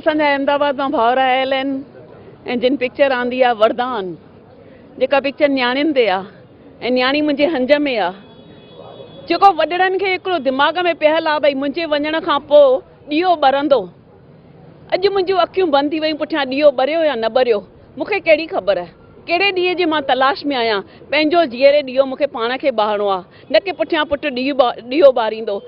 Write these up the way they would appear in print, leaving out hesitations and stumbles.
اسان جا احمد آباد مان ڀائر آيل آهن ۽ جن پڪچر آندي آ وردان جيڪا پڪچر نياڻين تي آ ۽ نياڻي منهنجي هنج ۾ آ جيڪو وڏڙن کي هڪڙو دماغ ۾ پيل آ ڀئي منهنجي وڃڻ کان پوء ڏيئو ٻرندو اڄ منهنجون اکيون بند ٿي ويون پٺيان ڏيئو ٻريو يا نه ٻريو مون کي ڪهڙي خبر ڪهڙي ڏيئي جي مان تلاش ۾ آهيان پنهنجو جيئري ڏيئو مون کي پاڻ کي ٻارڻو آ نه ڪي پٺيان پٽ ڏيئو ٻاريندو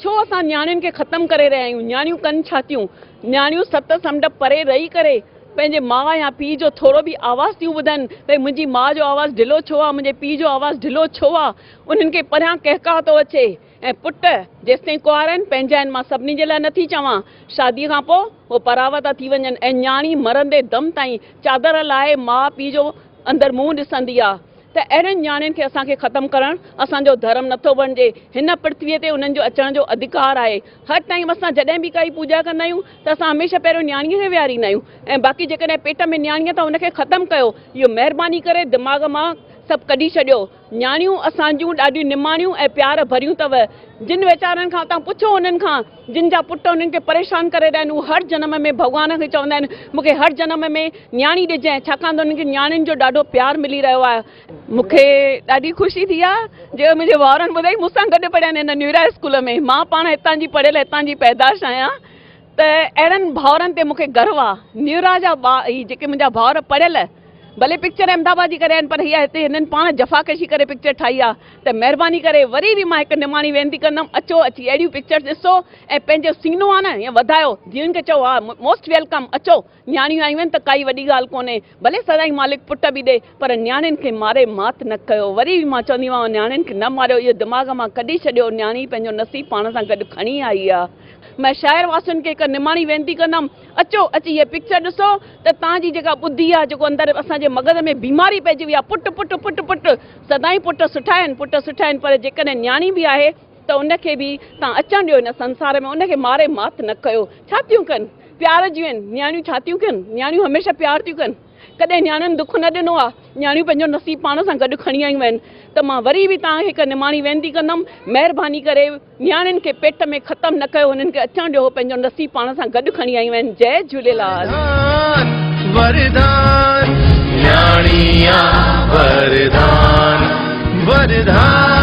ڇو اسان نياڻين کي ختم ڪري رهيا آهيون؟ نياڻيون ڪن ڇا ٿيون؟ نياڻيون ست سمنڊ پري رهي ڪري پنهنجي ماء يا پيء جو ٿورو به آواز ٿيون ٻڌن، ڀئي منهنجي ماء جو آواز ڍلو ڇو آ، منهنجي پيء جو آواز ڍلو ڇو آ؟ انهن کي پريان ڪهڪاء ٿو اچي ۽ پٽ جيستائين ڪنوارا آهن پنهنجا آهن مان سڀني جي لاء نٿي چوان، شاديء کان پوء هو پراوا ٿا ٿي وڃن ۽ نياڻي مرندي دم تائين چادر لاهي ماء پيء جو اندر منهن ڏسندي آ. ته اهڙين نياڻين کي اسان کي ختم ڪرڻ اسان جو ڌرم نٿو بڻجي. هن پرٿويء تي انهن جو اچڻ جو اڌڪار آهي. هر ٽائيم اسان جڏهن به ڪائي پوڄا ڪندا آهيون ته اسان هميشه پهريون نياڻيء کي ويهاريندا آهيون ۽ باقي جيڪڏهن پيٽ ۾ نياڻي آهي ته ان کي ختم ڪيو. اهو مهرباني ڪري دماغ مان سڀ ڪڍي ڇڏيو. نياڻيون اسان جون ڏاڍيون نماڻيون ۽ پيار ڀريون اٿو. جن ويچارن کان توهان پڇو انهن کان جن جا پٽ انهن کي پريشان ڪري رهيا آهن اهي هر جنم ۾ ڀڳوان کي چوندا آهن مون کي هر جنم ۾ نياڻي ڏجانء ڇاڪاڻ ته انهن کي نياڻين جو ڏاڍو پيار ملي رهيو آهي. مون کي ڏاڍي خوشي ٿي آهي جو منهنجي ڀائرن ٻڌائي مون سان گڏ پڙهيا آهن هن نيورا اسڪول ۾ مان پاڻ هتان جي پڙهيل هتان جي پيدائش آهيان ته اهڙن ڀائرن تي مون کي گرو آهي نيورا جا هي جيڪي منهنجا ڀائر پڙهيل ڀلي پڪچر احمد آباد جي ڪري آهن پر هي هتي هنن پاڻ جفاڪشي ڪري پڪچر ٺاهي آهي ته مهرباني ڪري وري به مان هڪ نماڻي وينتي ڪندم اچو اچي اهڙيون پڪچرز ڏسو ۽ پنهنجو سينو آهي نه ائين وڌايو ڌيئن کي چئو ها موسٽ welcome اچو نياڻيون آيون آهن ته ڪائي وڏي ڳالهه ڪونهي ڀلي سدائين مالڪ پٽ به ڏي پر نياڻين کي ماري مات نه ڪيو وري به مان چونديمانو نياڻين کي نه ماريو اهو دماغ مان ڪڍي ڇڏيو نياڻي پنهنجو نصيب پاڻ سان گڏ کڻي آئي آهي مان شهر واسين کي هڪ نماڻي وينتي ڪندم، اچو، اچي هيء پڪچر ڏسو ته توهان جي جيڪا ٻڌي آهي، جيڪو اندر اسان جي مغز ۾ بيماري پئجي وئي آهي، پٽ، پٽ، پٽ، پٽ، سدائين پٽ سٺا آهن، پٽ سٺا آهن، پر جيڪڏهن نياڻي به آهي ته ان کي به توهان اچڻ ڏيو هن سنسار ۾، ان کي ماري مات نه ڪيو. ڇا ٿيون ڪن؟ پيار جون آهن، نياڻيون ڇا ٿيون ڪن؟ نياڻيون هميشه پيار ٿيون ڪن. ڪڏهن نياڻين دک نه ڏنو آ، نياڻيون پنهنجو نصيب پاڻ سان گڏ کڻي آيون آهن ته مان وري به توهان کي هڪ نماڻي وينتي ڪندم، مهرباني ڪري نياڻين کي پيٽ ۾ ختم نه ڪيو، هنن کي اچڻ ڏيو، هو پنهنجو نصيب پاڻ سان گڏ کڻي آيون آهن. جئي جهوليلال. وردان وردان نياڻي آ وردان وردان.